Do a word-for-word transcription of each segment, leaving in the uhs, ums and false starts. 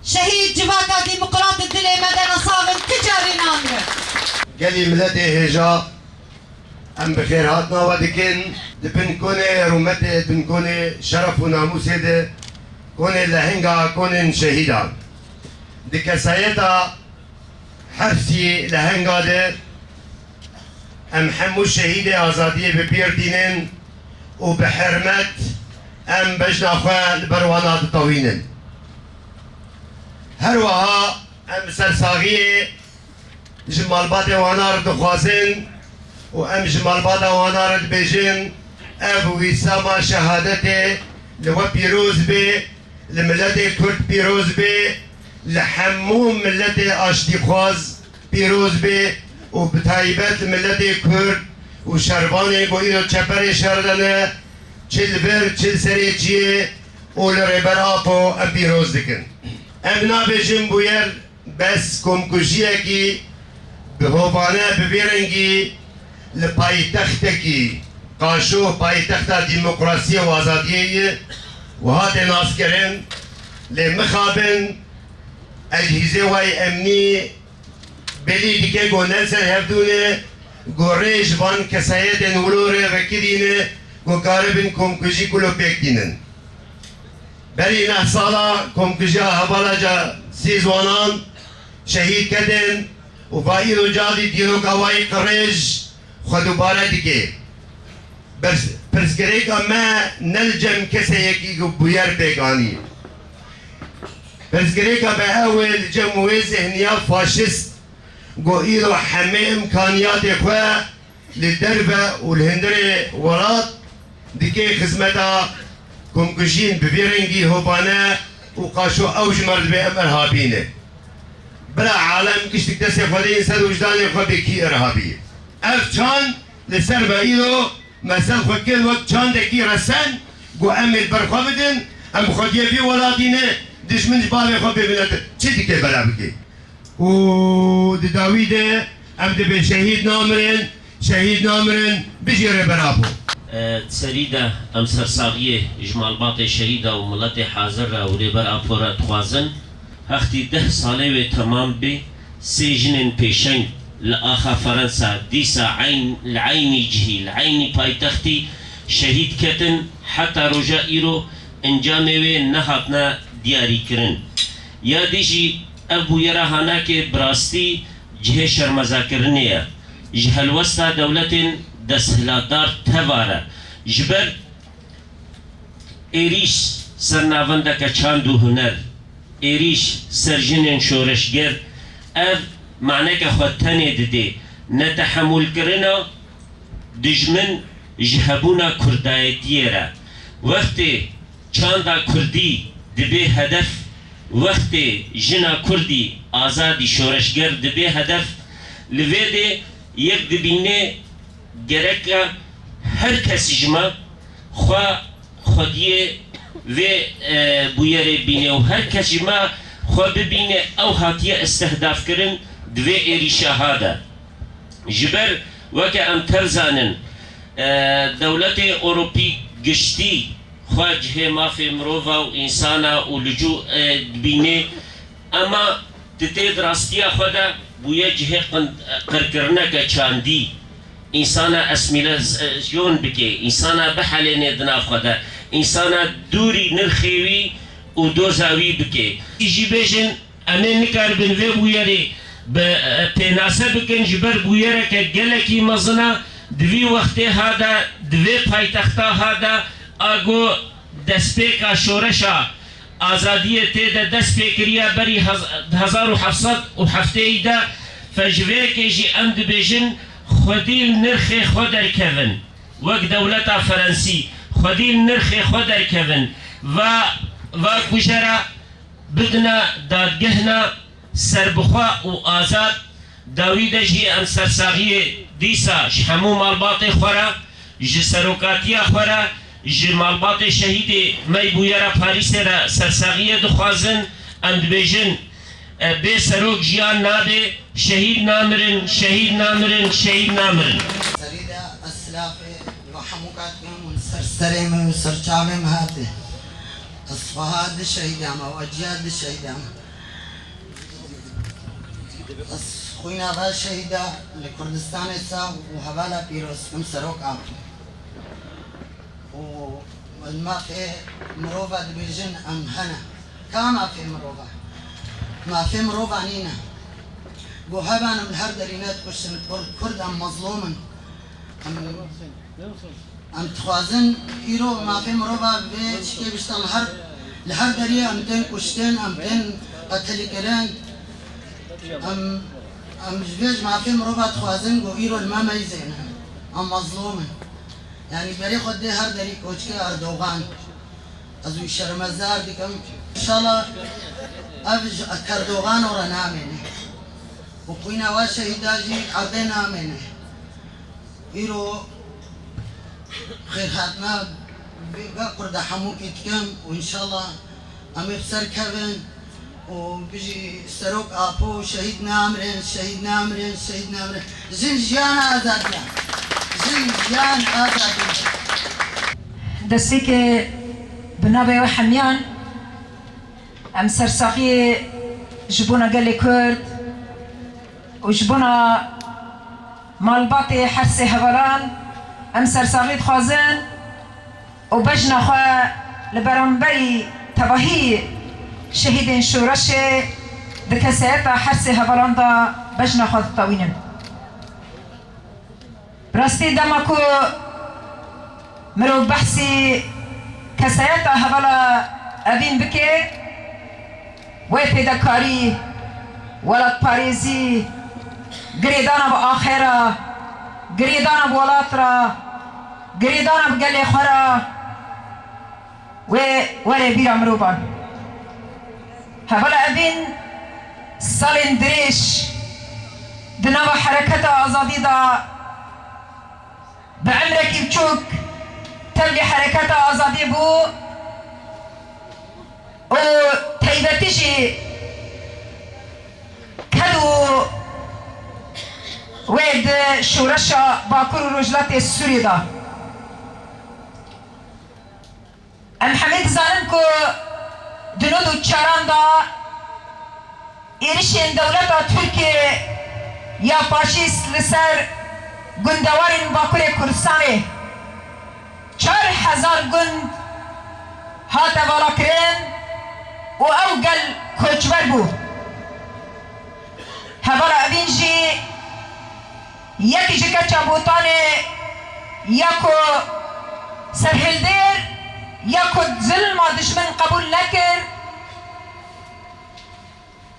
Şehîd civaka demokrat dilê me de ne sax in, tu carî namirin. Gelî miletê hêja, em bi xêrhatina we dikin. Di bin konê rûmetê, bin konê şeref û namûsê de, konê lehinga konên şehîdan. Di kesayeta hefsî lehenga de, em hemû şehîdê azadiyê bi bîr tînin û bi hermet em bejna xwe li ber wana ditewînin. Her wiha em bi sersaxiyê ji malbatê wana re dixwazin û em ji malbata wana re dibêjin, ev wîsama şehadetê li we pîroz be, li miletê Kurd pîroz be, li hemû miletê aştîxwaz pîroz be û bi taybet li miletê Kurd û şervanê ku îro çeperê şer de ne, çi li vir, çi li serê çiyê û li Rêber Apo em pîroz dikin. Em nabêjin bûyer bes komkujiyekî bi hovane bi vî rengî li paytextekî qaşo, paytexta demokrasiyê û azadiyê ye, wiha tê naskirin, lê mixabin, ecihîzê wayî emnî belî dike ku ne li ser hevdû ne, ku rê ji van kesayetên wilo re vekirî ne, ku karibin komkujî kulo pêk tînin. Berî neh sala komkujiya hevala ca sî ziwanan şehîd ketin û va îro cadî dîroka wayî qirêj xwe dubare dike. Pirs-, pirsgirêka me ne li cem kesê yekî ku bûyer pêk anî. Pirsgirêka me ew e li cem wê zihniya faşîst ku îro hemê îmkaniyatê xwe li derve û li hundirê welat dike xizmeta komkujiyên bi vî rengî hovane û qaşo ew ji me re dibê em irhabî ne. Bira alem giştik destê xwe deyên ser wijdanê xwe bê kî irhabî ye. Ev çand li ser me îro mesel xwe kir wek çandekî resen ku em ê li ber xwe bidin, em xwediyê vî welatî ne, dijmin ji bavê xwe bê milet e. Çi dike bela bike? Û di dawî de em dibê şehîd namirin, şehîd namirin, bijî Rêber Apo. E, di serî de em sersaxiyê ji malbatê şehîda û miletê hazir re û Rêber Apo re dixwazin. Hextî deh salê wê temam bê, sê jinên pêşeng li axa Ferensa dîsa eyn-, li eynî cihî, li eynî paytextî şehîd ketin, heta roja îro encamê wê nehatine diyarîkirin. Ya dî jî ev bûyera Hanakê bi rastî cihê şermezakirinê ye. Ji helwesta dewletên desthilatdar teva re, ji ber êrîş ser navendeke çand û huner, êrîş ser jinên şoreşger, ev maneke xwe tenê didê, netehemûlkirina dijmin ji hebûna kurdayetiyê re. Wextê çanda kurdî dibê hedef, wextê jina kurdî azadî şoreşger dibê hedef, li vê dê yek dibîne gereke her kes ji me xwe xwediyê vê, e, bûyerê bîne û her kes ji me xwe bibîne ew hatiye istihdafkirin di vê êrîşa ha de. Ji ber weke em tev zanin, e, dewletê Ewropî giştî xwe cihê mafê mirova û însana û licû, e, dibîne, ema di tê di rastiya xwe de bûye cihê qin-, qirkirineke çandî. Însana esmîlasyon bike, însana bihelêne di nav xwe de, însana dûrî nirxê wî û doza wî bike. Jî bêjin, em ê nikaribin vê bûyerê bi, e, pênase bikin, ji ber bûyereke gelekî mezin e, di vî wextê ha de, di vê paytexta ha de, a ku destpêka şoreşa azadiyê tê de dest pê kiriye berî hez-, hezar û heft sed û heftê de, fe ji vê yekê jî em dibêjin, xwedî li nirxê xwe derkevin. Wek dewleta Ferensî, xwedî li nirxê xwe derkevin. Va, va kujera bidine dadgehna serbixwe û azad. Dawî de jî em sersaxiyê dîsa ji hemû malbatê xwe re, ji serokatiya xwe re, ji malbatê şehîdê me yî bûyera Parîsê re sersaxiyê dixwazin. Em dibêjin, e, bê serok jiyan nabe, şehîd namirin, şehîd namirin, şehîd namirin. Serî de ez silafê ve hemû kat hûn ser serê me û ser çavê me hate. Ez xweha di şehîda me, eciya di şehîda me. Ez xwîna va şehîda li Kurdistanê sax û hevala pîroz, em serok Apo. Û mafê mirova dibêjin em hene. Ka mafê mirova? Mafê mirova nîne. Go heban em li her derî nedikuştin, Kurd, Kurd em mezlûm in. Em, em dixwazin îro mafê mirova vê çikê bişta li her, li her deriyê em tên kuştin, em tên qetilkirin. Em, em ji vê ji mafê mirova dixwazin ku îro li me meyzêne. Em mezlûm in. Yanî berê xwe dê her derî koçkê Erdogan. Ez wî şermezar dikim. Înşallah ev ji Erdogan re namêne. Û xwîna wa şehîda jî erdê namêne. Îro xêrhatina vê, vê Kurda hemûkî dikim û înşallah em ê bi ser kevin û bijî Serok Apo, şehîd namirin, şehîd namirin, şehîd namirin. Jin jiyan azadiya. Jin jiyan azadiya. Destpêkê bi navê we hemiyan em sersaxiyê ji bona gelê Kurd û ji bona malbatê her sê hevalan em sersaxî dixwazin û bejna xwe li beramberî tevahî şehîdên şoreşê di kesayeta her sê hevalan de bejna xwe ditewînin. Bi rastî dema ku mirov behsî kesayeta hevala Evîn bike, wê fêdekarî, welatparêzî, girêdana bi axê re, girêdana bi welat re, girêdana bi gelê xwe re, wê were bîra mirovan. Hevala Evîn salên dirêj di nava hereketa azadî de bi emrekî biçûk tevlî hereketa azadî bû û taybetî jî ked û wê di şoreşa Bakur û Rojhilatê Sûriyê de. Em hemî dizanin ku di nod û çaran de êrişên dewleta Tirkiyê ya faşîst li ser gundewarên Bakurê Kurdistanê çar hezar gund hate valakirin û ew gel koçber bû. Hevala Evîn jî yek ji keça Botanê ya ku serhildêr ya ku zilma dijmin qebûl nekir,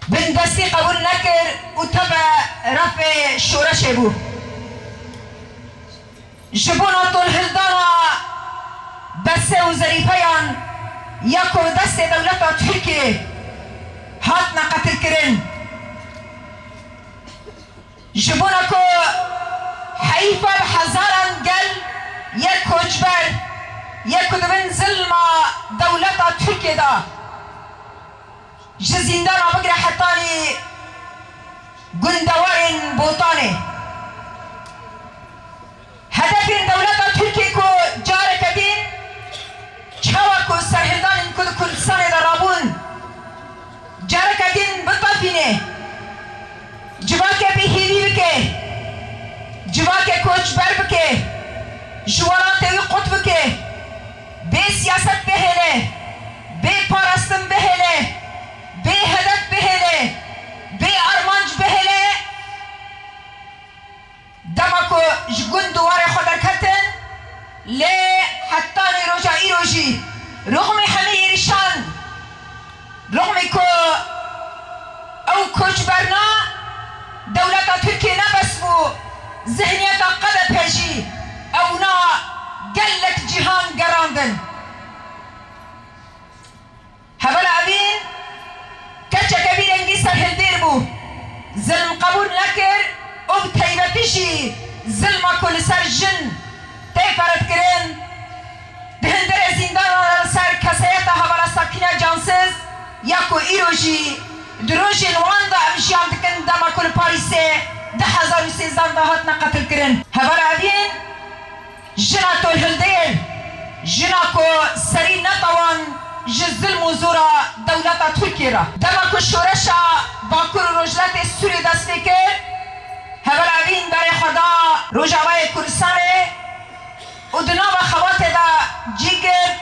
bindestî qebûl nekir û teve refê şoreşê bû. Ji bona tolhildana Bese û Zerîfeyan ya ku bi destê dewleta Tirkiyê hatine qetilkirin. Ji bona ku heyfa bi hezaran gel yek koçber, yek ku di bin zilma dewleta Tirkiyê de ji zîndana bigire hetanî gundewarên Botanê. Hedefên dewleta Tirkiyê ku careke din çawa ku serhildanên ku di Kurdistanê de rabûn, careke din bitefîne, civakê bêhêvî bike, civakê koçber bike, ji welatê wî qut bike, bê siyaset bihêle, bê parastin bihêle, bê hedef bihêle, bê armanc bihêle, dema ku ji gund û warê xwe derketin, lê hetanî roja îro jî, rixmî hemî êrişan, rixmî ku ew koçberna dewleta Tirkiyê ne bes bû, zihniyeta K D P jî ewna gelek cîhan gerandin. Hevala Evîn keçeke vî rengî serhildêr bû. Zilm qebûl nekir û bi taybetî jî zilma ku li ser jin tê feredkirin, di hundirê zîndanan de li ser kesayeta hevala Sakîne Cansiz ya ku îro jî di rojên wan de em jiyan dikin, dema ku li Parîsê du hezar û sêzdan de hatine qetilkirin. Hevala Evîn jina tolhildêr, jina ku serî netewan ji zilm û zora dewleta Tirkiyê re. Dema ku şoreşa Bakur û Rojhilatê Sûriyê dest pê kir, Heval Evîn berê xwe da Rojavayê Kurdistanê û di nava xebatê de cî girt,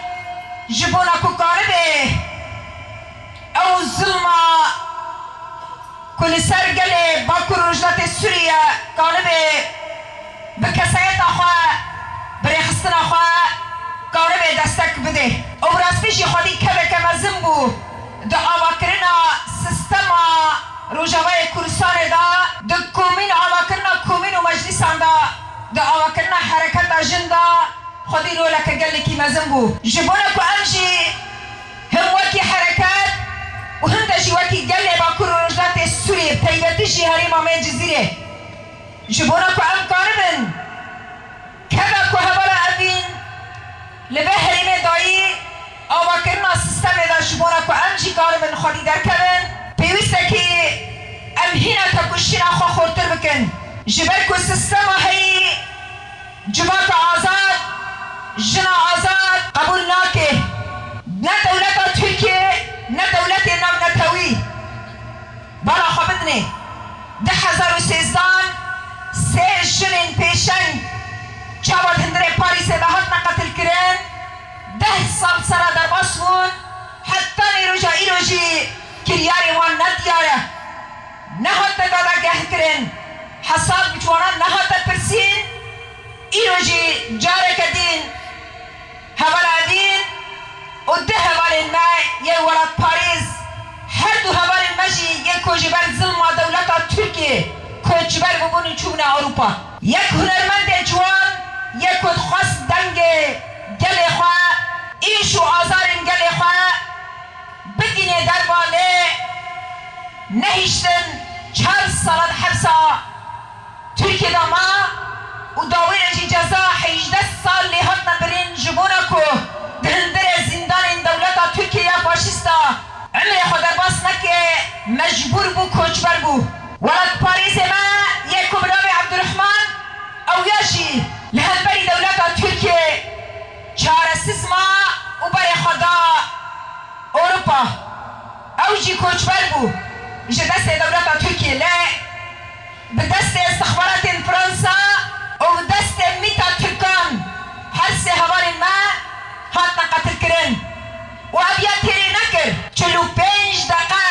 ji bona ku karibe ew zilma ku li ser gelê Bakur û Rojhilatê Sûriye karibe bi kesayeta xwe, bi rêxistina xwe karibe destek bide. Ew rastî jî xwedî keveke mezin bû di avakirina sistema Rojavayê Kurdistanê de, di komîn, avakirina komîn û meclîsan de, di avakirina hereketa jin de xwedî roleke gelekî mezin bû. Ji bona ku em jî him wekî hereket û him de jî wekî gelê Bakur û Rojhilatê Sûriyê, bi taybetî jî herêma me Cizîrê, ji bona ku em karibin keve ku hevala Evîn li vê herêmê dayî, avakirina sistemê de ji bona ku em jî karibin xwedî derkevin, pêwîstekî em hîna tekoşîna xwe xurtir bikin. Ji ber ku sistema heyî civaka azad, jina azad qebûl nake. Ne dewleta Tirkiyê, ne dewletê navnetewî. Bala xwe bidinê. Du hezar û sêzdeh sê jinên pêşeng çawa di hundirê Parîsê de hatine qetilkirin, deh sal sera derbas bûn, heta nîroja îro jî kiryarê wan nediyar e. Nehatine dadegehkirin, hesab ji wanan nehate pirsîn, îro jî careke din Hevala Evîn û du hevalên me yê welatparêz, her du hevalên me jî yê ku ji ber zilma dewleta Tirkiyê koçber bûbûn û çûbûne Ewropa. Yek hunermendê ciwan yê ku dixwest dengê gelê xwe, îş û azarên gelê xwe bigihîne derva, lê nehiştin, çar sala di hepsa Tirkiyê de ma û dawî re jî ceza hejdeh sal lê hatine birîn, ji bona ku di hundirê zîndanên dewleta Tirkiyê ya faşîst de emrê xwe derbas neke, mecbûr bû, koçber bû. Welatparêzê me yê ku bi navê Ebdurehman, ew ya jî li hemberî dewleta Tirkiyê çaresiz ma û berê xwe da Ewropa. Ew jî koçber bû ji destê dewleta Tirkiyê, lê bi destê istixbaratên Fransa û bi destê mîta Tirkan her sê hevalên me hatine qetilkirin. Û ev ya têrê nekir, çil û pênc deqe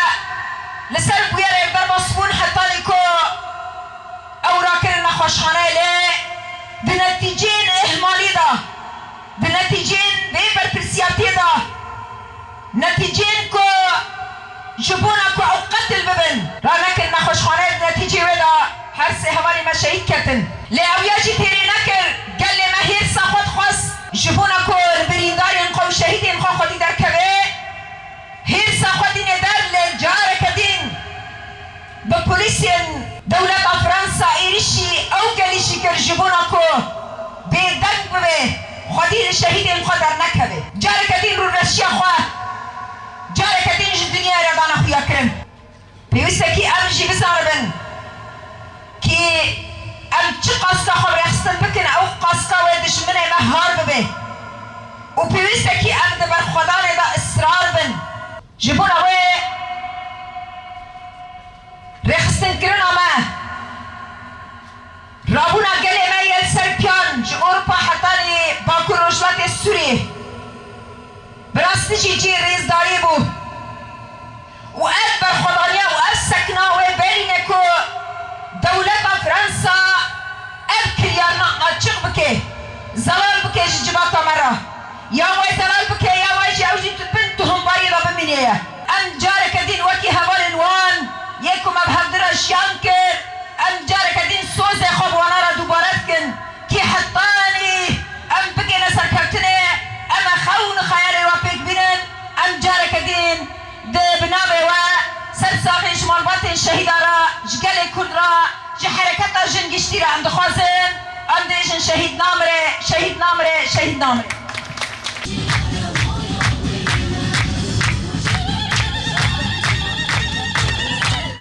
li ser bûyerê derbas bûn hetanî ku ew rakirin nexweşxaneyê, lê di netîceyên îhmalî de, di netîceyên bê berpirsiyatiyê de, netîceyên ku ji bona ku ew qetil bibin, ranekirin nexweşxaneyê, di netîceyê wê de her sê hevalê me şehîd ketin. Lê ew ya jî têrê nekir, gelê me hêrsa xwe dixwest ji bona ku li birîndarên xwe û şehîdên xwe xwedî derkeve, hêrsa xwe dîne der, lê careke din bi polîsên dewleta Fransa êrişî ew gelî jî kir ji bona ku bêdeng bibe, xwedî li şehîdên xwe dernekeve. Careke din rûreşiya xwe, careke din ji dinyayê re dane xuyakirin. Pêwîstekî em jî bizanibin kî em çi qaska xwe bi rêxistin bikin, ew qaska wê dijminê me har bibe. Û pêwîstekî em di berxwedanê de israr bin. Ji bona wê rêxistinkirina me, rabûna gelê me yê li ser piyan ji Ewropa hetanî Bakur Rojhilatê Sûriyê, bi rastî jî cihê rêzdariyê bû. Û ev berxwedaniya û ev sekna wê berîne ku dewleta Fransa ev kiryarina açiq bike, zelal bike ji civaka me re. Ya wê zelal bike, ya wê jî ew jî tu-, bin tuhumbariyê de bimîne ye. Em careke din wekî hevalên wan yê ku me bi hev di re jiyan kir, em careke din sozê xwe bi wana re dubare dikin. Kî hetanî em bigihine serkeftinê, em ê xewn û xeyalê we pêk bînin, em careke din di bi navê we ser saxê ji malbatên şehîdan re, ji gelê Kurd re, ji hereketa jin giştî re em dixwazin, em dibêjin şehîd namire, şehîd namire, şehîd namire.